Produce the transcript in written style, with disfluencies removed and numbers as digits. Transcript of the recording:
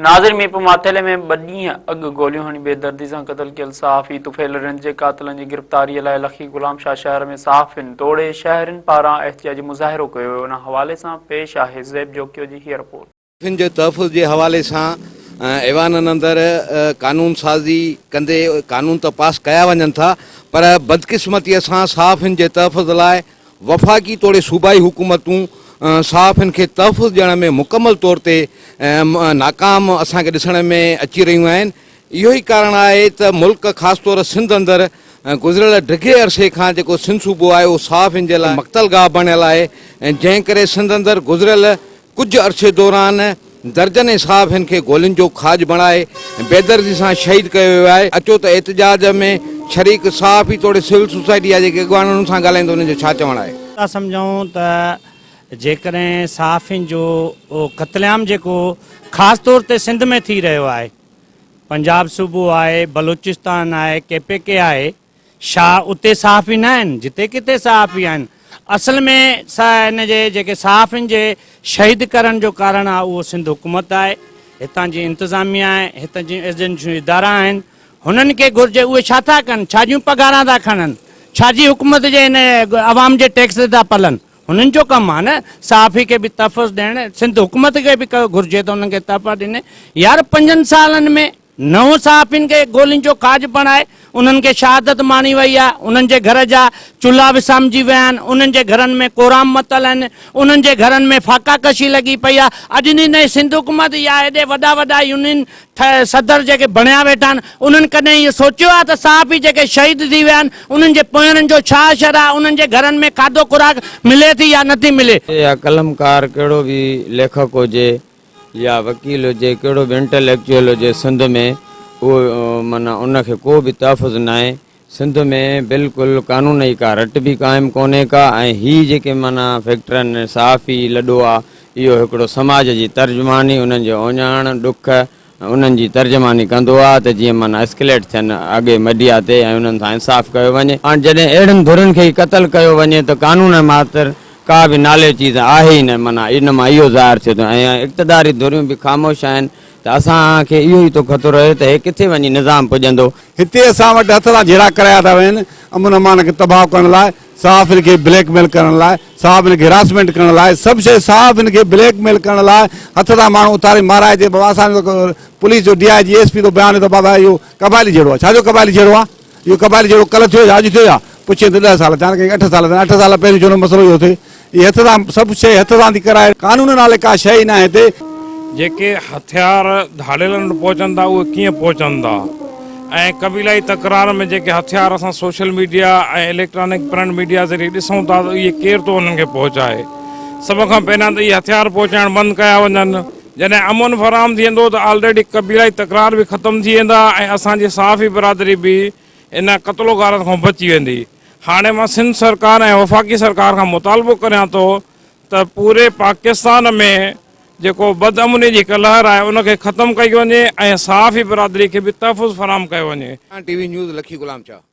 ناظر ميرپور ماٿيلي ۾ ٻه ڏينهن اڳ گوليون هڻي بيدردي سان قتل ڪيل صحافي طفيل رند جي قاتلن جي گرفتاري لاء لکي غلام شاهه شهر ۾ صحافين توڙي شهرين پاران احتجاجي مظاهرو ڪيو ويو ان حوالي سان پيش آهي زيب جوکيو جي هيء رپورٽ. صحافين جي تحفظ جي حوالي سان ايوانن اندر قانون سازي ڪندي قانون ته پاس ڪيا وڃن ٿا پر بدقسمتي سان صحافين جي تحفظ لاء وفاقي توڙي صوبائي حڪومتون صحافين کي تحفظ ڏيڻ ۾ مڪمل طور تي ناڪام اسان کي ڏسڻ ۾ اچي رهيون آهن. اهو ئي ڪارڻ آهي ته ملڪ خاص طور سنڌ اندر گذريل ڊگهي عرصي کان جيڪو سنڌ صوبو آهي اهو صحافين جي لاء مقتل گاهه بڻيل آهي جنهن ڪري سنڌ اندر گذريل ڪجهه عرصي دوران درجنين صحافين کي گولين جو کاڄ بڻائي بيدردي سان شهيد ڪيو ويو آهي. اچو ته احتجاج ۾ شريڪ صحافي توڙي سول سوسائٽي جا جيڪي اڳواڻ انهن سان ڳالهائيندي انهن جو ڇا چوڻ آهي. ٿا سمجهون ته جيڪڏهن صحافين جو قتل عام جيڪو خاص طور تي سنڌ ۾ ٿي رهيو آهي، پنجاب صوبو آهي، بلوچستان آهي، ڪي پي ڪي آهي، شا اتي صحافي نه آهن؟ جتي ڪٿي صحافي آهن. اصل ۾ ان جي جيڪي صحافين جي شهيد ڪرڻ جو ڪارڻ آهي اهو سنڌ حڪومت آهي، هتان جي انتظاميا آهي، هتان جون ايجنسيون ادارا آهن، هنن کي گهرجي اهي ڇا ٿا ڪن، ڇا جون پگهاران ٿا کڻن، ڇا جي حڪومت جي هن عوام جي ٽيڪس تي ٿا پلن، هنن جو ڪم آهي نه صحافي کي به تحفظ ڏيڻ، سنڌ حڪومت کي به گهرجي ته انهن کي تحفظ ڏين، يار پنجن سالن ۾ نون صحافين کي گولين جو کاڄ بڻائي انهن کي شهادت ماڻي وئي آهي، انهن جي گهر جا چلها وسامجي ويا آهن، انهن جي گهرن ۾ ڪورام متل آهن، انهن جي گهرن ۾ فاقا ڪشي لڳي پئي آهي، اڄ ڏينهن تائين سنڌ حڪومت يا ايڏي وڏا وڏا يونين صدر جيڪي بڻيا ويٺا آهن انهن ڪڏهن اهو سوچيو آهي ته صحافي جيڪي شهيد ٿي ويا آهن انهن جي پوئينرن جو ڇا حشر آهي، انهن جي گهرن ۾ کاڌو خوراڪ ملي ٿي يا نٿي ملي. يا قلمڪار ڪهڙو به ليکڪ هجي يا وڪيل هجي ڪهڙو به انٽليڪچوئل هجي سنڌ ۾ اهو معنيٰ ان کي ڪو به تحفظ ناهي سنڌ ۾ بلڪل قانون جي ڪا رٽ به قائم ڪونهي ڪا ۽ هي جيڪي معنيٰ فيڪٽرن صحافي لڏو آ اهو هڪڙو سماج جي ترجماني انهن جي اوڃاڻ ڏک انهن جي ترجماني ڪندو آ ته جيئن معنيٰ اسڪليٽ ٿين اڳي ميڊيا تي ۽ انهن سان انصاف ڪيو وڃي. هاڻ جڏهن اهڙن ڌرين کي ئي قتل ڪيو وڃي ته قانون ماتر ڪا به نالي چيز آهي ئي نه معنيٰ ان مان اهو ظاهر ٿئي ٿو ۽ اقتداري ڌريون به خاموش آهن ته اسان کي اهو ئي ٿو خطرو رهي ته هي ڪٿي وڃي نظام پڄندو. هتي اسان وٽ هٿ سان جهيڙا ڪرايا ٿا وڃن امن امان کي تباهه ڪرڻ لاء، صحافين کي بليڪ ميل ڪرڻ لاء، صحافين کي هراسمينٽ ڪرڻ لاء، سڀ شيء صحافين کي بليڪ ميل ڪرڻ لاء هٿ سان ماڻهو اٿاري مارائي چي بابا اسان جو پوليس جو ڊي I جي ايس پي ٿو بيان ڏي ته بابا اهو قبائلي جهيڙو آهي ڇا جو قبائلي جهيڙو آهي اهو قبائلي جهيڙو ڪلهه ٿيو يا اڄ ٿيو يا پڇين ته ڏهه سال ٿيا آهن ڪنهن کي اٺ سال ٿيا آهن اٺ سال پهريون ڇو نه مسئلو اهو ٿئي اهي هٿ سان سڀ شيء هٿ سان ٿي ڪرائي قانون نالي ڪا شيء ئي ناهي هتي. جيڪي هٿيار ڌاڙيلن وٽ پهچن ٿا اهي ڪيئن پهچن ٿا ۽ قبيلائي تڪرار ۾ جيڪي هٿيار اسان social media ۽ electronic print media ذريعي ڏسون ٿا ته اهي ڪير ٿو انهن کي پهچائي سڀ کان پهريان ته اهي هٿيار پهچائڻ بند ڪيا وڃن جڏهن امن فراهم ٿي ويندو ته آلريڊي قبيلائي تڪرار به ختم ٿي ويندا ۽ اسان جي صحافي برادري به ان قتل و غارت کان بچي ويندي. هاڻي مان سنڌ سرڪار ۽ وفاقي سرڪار کان مطالبو ڪريان ٿو ته پوري پاڪستان ۾ جيڪو بد امني جي هڪ لهر آهي ان کي ختم ڪئي وڃي ۽ صحافي برادري کي به تحفظ فراهم ڪيو وڃي. ٽي وي نيوز لکي غلام شاهه.